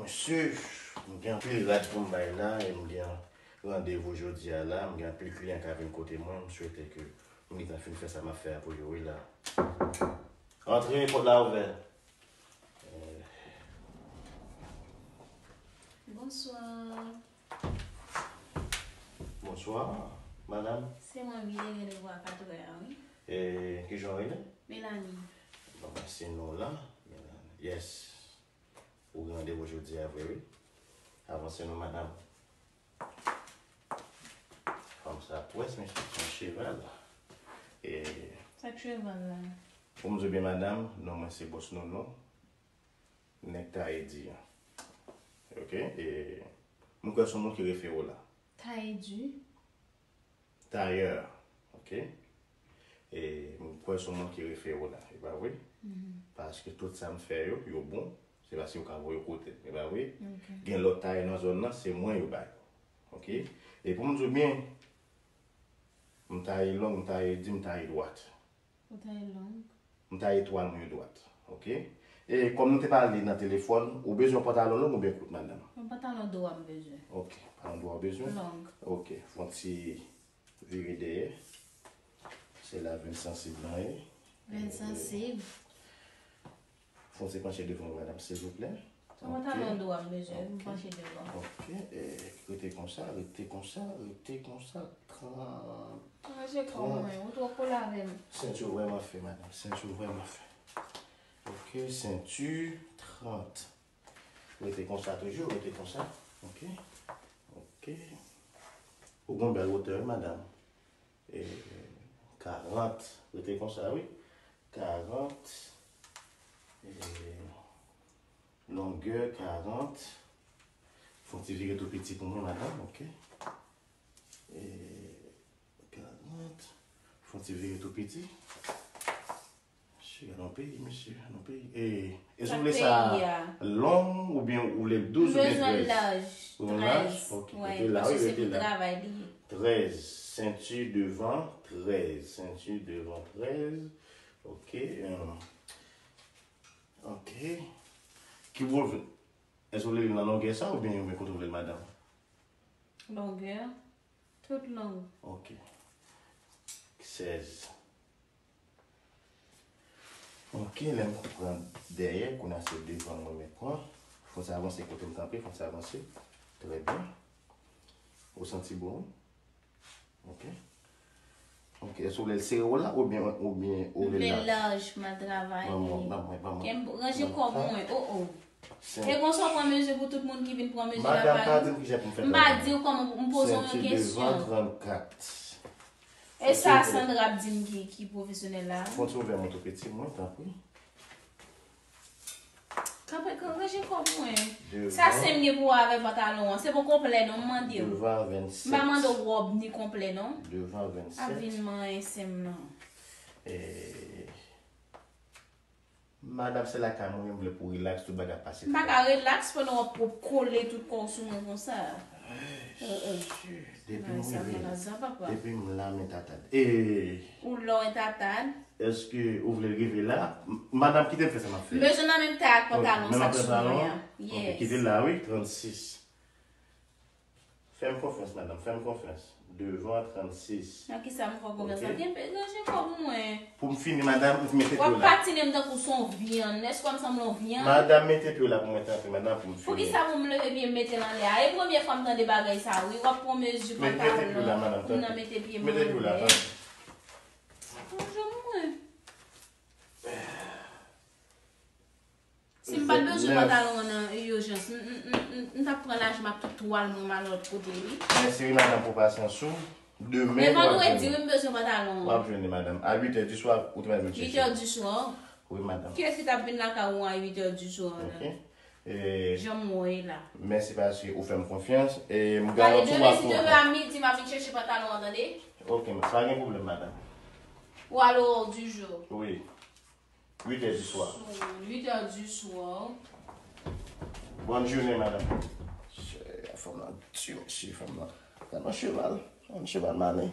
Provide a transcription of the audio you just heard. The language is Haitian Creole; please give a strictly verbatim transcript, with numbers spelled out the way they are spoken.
Mesye, m gen anpil rad pou m bay la, e m gen randevou jodi a la, m gen anpil kliyan k ap vin kote mwen, m swete ke m gentan fin fè sa m ap fè a pou yo, wi la. Antre, pòt la ouvè. Eh. Bonswa. Bonswa, madanm. Se mwen wi, te gen randevou a katrè a, wi. E, kijan w rele? Melanie. Bon, se non la, Melanie. Yes. Ou gen randevou jodi a vre, wi. Avanse non, madanm. Fanm sa pwès, mesye, se yon cheval. E sa k cheval la? Pou m di w byen, madanm, non mwen se Bòs Nono. Nèg Tayedi an. Ok? E m kwè se yon moun ki refere w la. Tayedi? Tayè. Ok? E m kwè se yon moun ki refere w la. E pa vre? Mhm. Paske tout sa m fè yo, yo bon. Se paske yo ka voye w kote m. E pa vre? Ok. Gen lòt tayè nan zòn nan, se mwen yo bay. Ok? E pou m di w byen, m taye long, m taye di, m taye dwat. Ou taye long? M taye twal mwen yo dwat. Ok? E kòm nou te pale nan telefòn, ou bezwen yon pantalon long oubyen kout, madanm? Yon pantalon dwat m bezwen. Ok, pantalon dwat ou bezwen? Long. Ok, fè yon ti vire dèyè. Se la venn sansib lan ye. Venn sansib. Fè yon ti panche devan, madanm, silvouplè. Yon pantalon dwat m bezwen, m panche devan. Ok, e, rete konsa, rete konsa, rete konsa. Trant. Ranje kò mwen, ou twò kole avè m. Senti w vrèman fen, madanm, senti w vrèman fen. Ok, senti, trant. Rete konsa toujou, rete konsa. Ok, ok. Ou gon bèl wotè, wi, madanm. E, karant. Rete konsa, wi. Karant. E, longè, karant. Fè yon ti vire tou piti pou mwen, madanm, ok. E, karant. Fè yon ti vire tou piti. Mesye, gade yon peyi, mesye, gade yon peyi. E, èske w vle sa long oubyen ou vle l douz oubyen trèz? M bezwen laj. Ou vle laj? Trèz. Ok, rete la, wi, rete la. Trèz. Senti devan, trèz. Senti devan, trèz. Ok, euh, ok. Ki bò w vle? Èske w vle li nan longè sa oubyen, oubyen kote w vle l, madanm? Longè. Tout long. Ok. Sèz. Ok, lè m pran dèyè, kounye a se devan mwen mèt pran. Fò sa avanse kote m kanpe, fò sa avanse. Trè byen. Ou santi bon? Ok. Ok, èske w vle l sere w la oubyen, oubyen ou vle l laj? M vle laj, m al travay. Ban mwen, ban mwen, ban mwen. Kè m ranje kò mwen, o, o. E konsa w pran mezi pou tout moun ki vin pran mezi la pa nou? Madanm, pa di m kijan pou m fè travay. M pa di w kòman, m poze w yon kesyon. Senti devan, trannkat. E sa Sandra ap di m ki, ki pwofesyonèl la? Fè yon ti ouvè mwen tou piti, mwen, tanpri. Kanpe, kan ranje kò mwen. Sa se m gen pou wè avè pantalon an. Se pou konplè non, m mande w. Devan vennsèt. M pa mande w wòb ni konplè non. Devan vennsèt. Ap vin manyen sè m nan. E, madanm, se lakay mwen, m vle pou w rilaks, tout bagay ap pase. M pa ka rilaks pandan w ap kole tout kò w sou mwen konsa. Ay, euh, euh. Depi m rive, depi m la, men tatad. E ou lò en tatad? Èske ou vle l rive la? M-, madanm, kite m fè sa m ap fè. M bezwen nan menm tay ak pantalon sa k sou mwen an. Ok, kite l la, wi, trannsis. Fè m konfyans, madanm, fè m konfyans. Devan, trannsis. Nan kisa m fè w konfyans la? Ok. Kenbe, ranje kò mwen. Pou m fini, madanm, mete pye w la. W ap patine m tankou s on vyann. Èske w ap sanble yon vyann? Madanm, mete pye w la pou mwen tanpri, madanm, pou m fini. Poukisa pou m leve pye m mete l anlè a? E premye fwa m tande bagay sa, wi. W ap pran mezi pantalon. Mete pye w la, madanm, tanpri. Mete pye m anlè. Mete pye w la, tanpri. Bon, janm mwen. Si m pa t bezwen pantalon an nan ijans, m, m, m, m, m t ap pran laj m ak tout twal mwen m al lòt kote, wi. Mèsi, wi, madanm, pou pasyans ou. Demen, men vandredi, wi, m bezwen pantalon an. W ap jwenn li, madanm. A uit è di swa, ou te mèt vin chèche. Uit è di swa? Wi, madanm. Kiyès ki t ap vin lakay ou a uit è di swa la? Ok. E, jan m wè w ye la. Mèsi paske ou fè m konfyans. E, m gade w tou, w ap konprann. Demen, si Dye vle, a midi, m ap vin chèche pantalon an, tande? Ok, pa gen pwoblèm, madanm. Ou al au ordre du jour. Wi. Uit è di swa. Uit è di swa. Bonne journée, madanm. Fanm nan di, mesye, fanm nan. Gade yon cheval. Yon cheval malen.